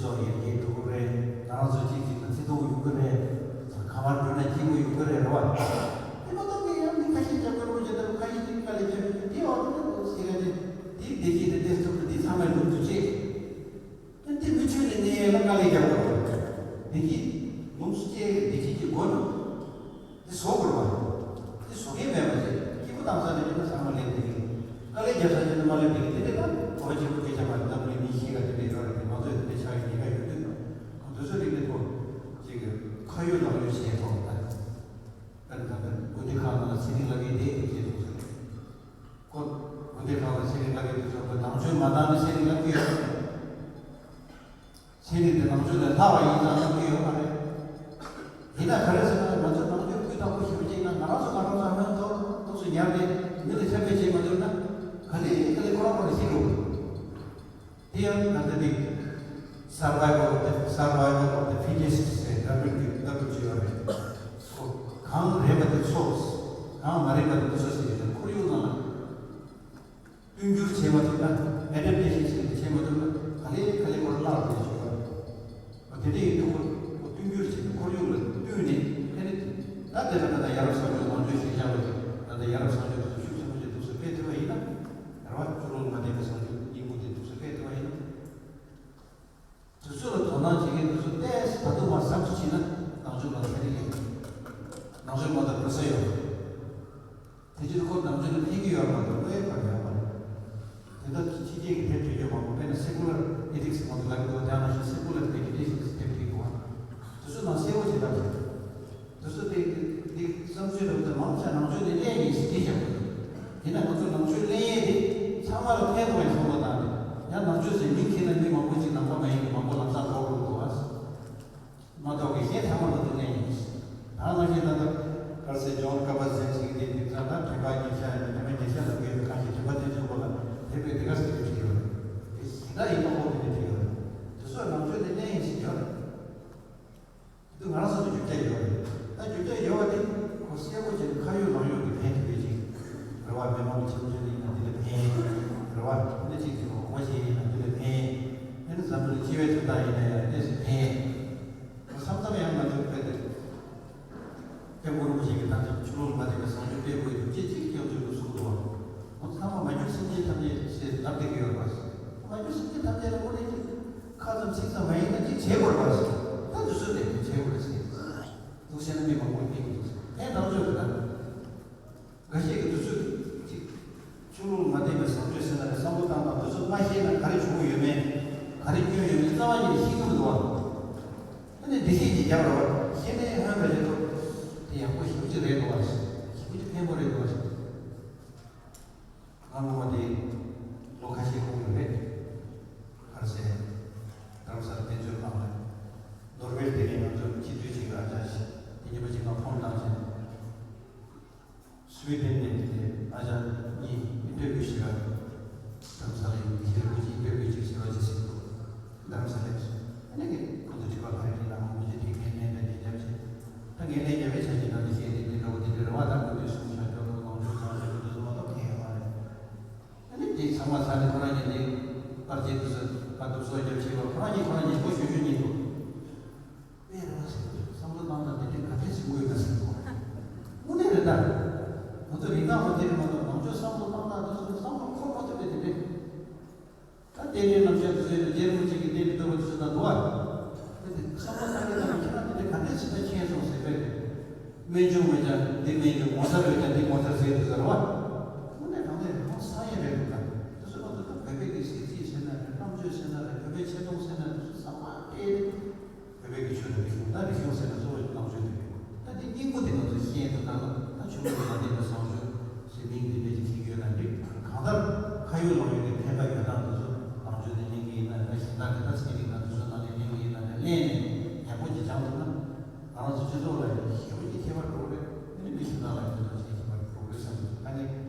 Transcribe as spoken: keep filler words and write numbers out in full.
ཚོ་ཡར་རྒྱས་འགྲོ་གི་རེད། ང་རང་ཚོ་གཅིག་གཅིག་ལ་བརྩེ་དུང་ཡོང་གི་རེད། ཁ་པར་འགྲོ་ན་སྐྱིད་པོ་ཡོང་གི་རེད། རེད་བ། དེ་མ་གཏོགས་ངས་ཡང་མི་ཁ་ཤས་ཀྱང་དཀར་པོ་བྱས་ཏེ་ཁ་ཤས་ཀྱིས་དཀའ་ལས་བརྒྱབ་ཡོད། དེ་འོག་ཏུ་ནི་ལོ་ཟེར་ཡ་དེ་དེའི་བདེ་སྐྱིད་དེ་ཏོག་ཙམ་དེ་ཚང་མས་ལོངས་སུ་སྤྱད། ཨ་ནི་དེ་མུ་མཐུད་ནས་གནས་ཡས་ལ་དཀའ་ལས་བརྒྱབ་དགོས། བདེ་སྐྱིད་ལོངས་སུ་སྤྱད་བདེ་སྐྱིད་ཀྱི་སྒོ་ནས། འདི་བཟོ་དགོས་པ། འདི་བཟོ་མཁན་མེད་པ་ཅིག་སྐྱིད་པོ་བཏང་ས་ནས་ཡིན་ན་ཚང་མ་ལས་འདི་རེད། དཀའ་ལས་རྒྱབ་ས་ཅིག་ནི་མ་ལས་འདི་རེད། འདི་འདྲ་ད་གོ་བ་ཆེན་པོ་སྐད་ཆ་མ་རེད། འཛམ་བུ་གླིང་མི་ཤེས་ཀ་དེ་འདྲ་ཡོད་རེད། ང་ཚོས་འདི་འདྲ་ཆགས་ཡོད་ཉེན་ཁ་ཡོད་དུས། ང་དུས་ཚོད་རིང་ནས་ཁོ་ཅིག་གི་ཁ་ཡོད་ལག་ཡོད་བྱས་ཐོག་ད། དཔེར་ན་ད་དགོན་སྡེ་ཁག་ནང་ལ་ཚན་རིག་བསླབ་མཁན་དེ་འདུག་ཅེས་གསུངས་སོང་། ཁོ་དགོན་སྡེ་ཁག་ལ་ཚན་རིག་བསླབ་མཁན་དེ་ཚོ་ནང་ཆོས་མ་བཏང་ནས་ཚན་རིག་བསླབ་ཀྱི་ཡོད་རེད། ཚན་རིག་དེ་ནང་ཆོས་ལས་ལྷག་པ་ཡིན་ཙང་ལབ་ཀྱི་ཡོད་མ་རེད། ཡིན་ན་ག་རེ་ཟེར་ན་ང་ཚོ་ནང་ཆོས་སྤུས་དག་པོ་ཞིག་བྱས་ན་ང་རང་ཚོ་ང་རང་ཚོ་ཧོན་ཐོག་ཐུགས་སུ་ཉར་ཏེ་མི་ལ་ཁྱབ་སྤེལ་བྱེད་མ་ཐུབ་ན་ག་ལེ་ག་ལེ་ཁོ་རང་ཁོ་རང་ཤི་འགྲོ། དེ་ཡང་ད་ལྟ་དེ་survival of the survival of the fittest ཟེར་ཌར་ཝིན་གྱི་ལྟ་གྲུབ་ཅིག་ཡོད་རེད། ཁོ་གང་རེད་པ་དེ་འཚོ། གང་མ་རེད་པ་དེ་འཚོ་ཟེར་གྱི་འདུག་ཁོར་ཡུག་ནང་ལ། བསྟུན་འགྱུར་བྱེད་མ་ཐུབ་ན། adaptation ཟེར་ནས་བྱེད་མ་ཐུབ་ན་ག་ལེ་ག་ལེ་ཁོ་རང་བརླག་འགྲོ་ཞིག་ཡོད་རེད། དེ་འདྲ་ཡིན་དུས་ཁོ་ཁོ་བསྟུན་འགྱུར་བྱེད་ནས་ཁོར་ཡུག་ལ་བསྟུན་ནས་ཨ་ནི་ད་དེ་ལ་ད་ལྟ་ཡ་རབས་བཟང་སྤྱོད་ནང་ཆོས་ཞེས་བྱ་བ་ཞིག་ད་ལྟ་ཡ་རབས་བཟང་སྤྱོད་དུ་ཤུགས་ཆེན་པོ་ཞིག་འདུག་སེ་སྤེལ་ཐུབ་པ་ཡིན་ན། རེད་བ། ཆོས་ལུགས་མ་བརྟེན་པའི་བཟང་སྤྱོད་སྙིང་པོ་དེ་འདུག་སེ་སྤེལ་ཐུབ་པ་ཡིན་ན། དུས་ཚོད་ལ་དོ་སྣང་བྱེད་མཁན་དུས་ཚོད་ཏོག་ཙམ་ད་དུང་མར་ཟབ་ཏུ་ཕྱིན་ན་ནང་ཆོས་མ་དར་ཁ་རི་ཡིན། ནང་ཆོས་མ་དར་དགོས་ས་ཡོད། དེ་ཕྱིར་ཁོ་ནང་ཆོས་ལ་ཕན་གྱི་ཡོད་མ་གཏོགས་གནོད་པ་ཡོད་མ་རེད། དེ་ལྟར་ཕྱི་རྒྱལ་གྱི་དེབ་བྲིས་ཡོད་མ་གཏོགས་དཔེར་ན་སེ་ཀུ་ལར་ཨེ་ཐིག་སི་མང་དུ་ལབ་ཀྱི་འདུག་དེ་ནང་བཞིན་སེ་ཀུ་ལར་མེ་ཌི་ཊེ་ཤན་གྱི་དེབ་བྲིས་འདུག་དུས་ཚོད་ནང་གསལ་བོ་ཞིག་ལབ་ཤག་དུས་ཚོད་དེ་འདི་བསམ་ཚུལ་རབ་དང་མང་ཆ་ནང་ཆོས་ནས་གླེང་ཡིན་ཞེས་བྲིས་བཞག་པ་འདུག་ཡིན་ན་ང་ཚོ་ནང་ཆོས་གླེང་ཡས་དེ་ཚང་མ་ལ་ཕན་ཐོགས་ཡིན་བསམ་བློ་བཏང་ནས་ཡང་ནང་ཆོས་ཟེར་མིང་འཁྱེར་ན་མི་མང་པོ་ཅིག་ནང་པ་མ་ཡིན་པའི་མང་པོ་ལམ་སང་འགྲོ་དགོས་འདུག་བ། མ་གཏོགས་ཀྱི་གཞན་ཚང་མ་ལ་དུ་གླེང་ཡིན། ད་ནང་བཞིན་ད་ལྟ་གར་སེ་ཇོན་ཀ་པ་ཟེར་ཞིག་དེ་དེང་སང་ད་དྲན་པ་ཉེར་ཤ་ཡིན་དྲན་པ་ཉེར་ཤ་ལ་མེད་པའི་ཁ་ཞིག་དྲན་པ་དེ་ཚོ་བོ་ལ་དེ་བས་དེ་ག་ཟེར་གྱི་བྲིས་ཡོད་རེད། དེ་ཞིག་ད་ཡིན་པ་ཁོ་དེ་ནས་བྲིས་ཡོད་རེད། དེ་ཚོ་ནང་ཆོས་དེ་གླེང་ཡིན་ཞིག་ཡོད་རེད། དེ་ང་རང་ཚོ་ལ་རྒྱུ་རྐྱེན་ཡོད་རེད། ད་རྒྱུ་རྐྱེན་ཡོད་པ་དེ་ཁོ་གསལ་པོ་བྱས་ནས་ཁ་ཡོད་ལག་ཡོད་ཀྱི་ཕན་ཐོགས་པའི་ཅིག་རེ་བ་མི་མང་གི་ཆེན་པོ་ཆེན་པོ་ཡིན་ན་དེ་ལ་ཕན། རེ་བ་ནི་ཅིག་གི་ངོ་ཤེས་ཡིན་ན་དེ་ལ་ཕན། ཨ་ནི་འཛམ་བུ་གླིང་སྤྱི་བའི་དོན་དག་ཡིན་ན་ཡང་ཏོག་ཙམ་ཕན། མཚམས་མཚམས་ཡང་ང་ཚོའི་བོད་དེ་སྐྱབས་མགོན་རིན་པོ་ཆེ་གིས་ད་ཆོས་ལུགས་མ་བརྟེན་པའི་བཟང་སྤྱོད་སྤེལ་དགོས་རྒྱུ་ཅི་གཅིག་སྐྱབས་བཅོལ་དུ་གསུངས་འདུག་ང་ཚོ་ཚང་མ་མ་གྱུར་སེམས་ཅན་ཐམས་ཅད་ཞེས་ལབ་བསྡད་ཀྱི་ཡོད་པ། མ་གྱུར་སེམས་ཅན་ཐམས་ཅད་ལ་དངོས་གནས་ཀྱི་ཁ་ཙམ་ཚིག་ཙམ་མ་ཡིན་ན་ཅིག་བྱེད་དགོས་པ། ད་དུས་ཚོད་ལས་དུས་བྱེད་དགོས་ཟེར། འདུག་སེ་ན་མི་མང་པོ་སྐད་ཀྱི་འདུག་ཟེར་ཕན་ཐོགས་ཡོད་ཀྱི་ད། འགའ་ཤས་ཀྱིས་དུས་ཚོད་ཅིག་ཆོས་ལུགས་མ་བརྟེན་པའི་བཟང་སྤྱོད་ཟེར་ན་རེད། བསམ་བློ་བཏང་སྟངས་དུས་ཚོད་མ་ཤེས་ན་ག་རེ་བྱུང་ཡོད་མེད། ག་རེ་སྐྱོན་ཡོད་མེད་རྩ་བ་ཉིད་ནས་ཤེས་ཀྱི་མི་འདུག་བ། ཨ་ནི་འདི་ཤེས་ཀྱི་རྒྱབ་རོགས་ཤེས་ནས་ཧོན་པ་ཞིག་འདུག་དེ་ཡག་པོ་ཞེ་པོ་ཅིག་རེད་འདུག་བ། ཞེ་པོ་ཅིག་ཕན་པོ་རེད་འདུག་བ། ང་ངོ་མ་དེ་ལོ་ཁ་ཤས་གོང་ལ་རེད། གར་སེ་རྡ་རམ་ས་ལ་དཔེ་མཛོད་ཁང་ལ་ནོར་ཝེ་དེ་ནས་ང་ཚོ་སྤྱི་འཐུས་ཅིག་ཨ་ཅག་ཅིག་དེ་ཉིན་པ་ཅིག་ང་ཕོན་བཏང་བྱས། སུའི་ཌེན་ནས་དེ་ནས་ཨ་ཅག་གཉིས་ཨིན་ཊར་བིའུ་ཞིག་རག་རྡ་རམ་ས་ལ་ཡོད་མི་ཤེས་རུ་ཅིག་ཨིན་ཊར་བིའུ་ཅིག་བྱེད་རོགས་བྱེད་ཟེར་འདུག་རྡ་རམ་ས་ལ་ཡོད་སོང་། ཨ་ནི་ཁོང་ཚོ་དྲི་བ་ག་རེ་དྲིས་ན་ཁོང་ཚོས་དེ་གས་ལན་འདྲ་དེ་རྒྱབ་བྱས། ད་ངས་ལན་རྒྱབ་པའི་ཆ་རྐྱེན་ནང་དུ་བཤད་དེ་དེ་འདྲ་བོ་དེ་འདྲ་རེད་བ། ད་ཁོ་ཚོས་གསུངས་བཞག་ཅོག་ལ་ནང་ཆོས་བཟང་སྤྱོད་ཀྱི་འདུག་སེ་མ་གཏོགས་གང་ཡང་མ་རེད། ཨ་ནི་དེ་ཚང་མ་ཚར་ནས་ཁོ་རང་གཉིས་དེ་པར་ཆས་དུས་སུ་ཕར་དུ་སོ་རྒྱབ་བྱས་པ་ཁོ་རང་གཉིས་ཁོ་རང་གཉིས་པོ་ཞུ་ཞུ་གཉིས་འདུག་དཔེ་རེད་བ་ཟེར་གྱི་འདུག་བསམ་བློ་བཏང་སྟངས་དེ་འདྲའི་ག་འདྲས་ཟིན་དགོས་ཡོད་ན་ཟེར་གྱི་འདུག་དངོས་གནས་རེད་ད། ང་ཚོ་རིན་ཐང་མ་དེ་རེད་མ་གཏོགས་ནང་ཆོས་བསམ་བློ་བཏང་སྟངས་དེ་ཚོ་བསམ་བློ་འཁོར་མ་ཐུབ་པའི་དེ་འདྲས། ད་རྟེན་འབྲེལ་རྣམ་གཞག་དེ་ཚོ་ཡིན་ན་རྗེ་རིན་པོ་ཆེ་གིས་རྟེན་འབྲེལ་གཏོད་པ་དེ་ཚོ་ད་འདུག་བ། དེ་དེ་བསམ་བློ་བཏང་གི་ད་ཁྱེད་རང་དེ་འདྲས་ག་འདྲས་ཟིན་ད་མཁྱེན་སོང་ཟེར་བས། རྨད་བྱུང་མེད་ཀྱང་འདི་རྨད་བྱུང་ངོ་མཚར་ཡོད་ཀྱང་འདི་ངོ་མཚར་ཟེར་དུས་ཟེར་བ། དངོས་གནས་དྲང་གནས་རང་ས་ཡ་རེད་འདུག་ད་དེ་ཚོ་ང་ཚོ་ད་བོད་པའི་གི་གཟི་བརྗིད་ཟེར་ན་རེད། རྣམ་དཔྱོད་ཟེར་ན་རེད། བོད་པའི་ཆེ་མཐོང་ཟེར་ན་རེད། དེ་ཚོ་ཚང་མ་སྤེལ་ཏེ། བོད་པའི་གི་ཆོས་དང་རིག་གཞུང་ད་རིག་གཞུང་ཟེར་ན་གཙོ་བོ་ནང་ཆོས་དེ་རེད། ད་འདི་སྙིང་པོ་དེ་ང་ཚོས་ཤེས་ཐུབ་ན་ལ་ད་ཆོས་ལུགས་ལ་བརྟེན་པའི་བཟང་སྤྱོད་ཟེར་མིང་འདི་འདྲ་ཞིག་ཁྱེར་གྱི་ཡོད་ན་འགྲིག་གང་ལྟར་ཁ་ཡོད་ལག་ཡོད་ཀྱི་ཕན་པ་ཡོད་སྟངས་དེ་ཚོ་ནང་ཆོས་ནས་ལེན་གྱི་ཡིན་ན་ད་གཞན་དག་གི་ད་ཚན་རིག་ནང་དེ་ཚོ་ནང་ནས་ལེན་གྱི་ཡིན་ན་ད་ལེན་ནས་ཡག་པོ་ཅིག་སྦྱང་ཐུབ་ན་ང་རང་ཚོ་སྤྱི་ཚོགས་ལ་ཞེ་པོ་ཅིག་ཁྱད་པར་འགྲོ་གི་རེད། ཨ་ནི་མི་གཞན་དག་ལ་ཡང་དེ་ཚོ་ཞེ་ཁྱད་པར་འགྲོ་གི་རེད་བསམ་གྱི་འདུག་ད་ངས་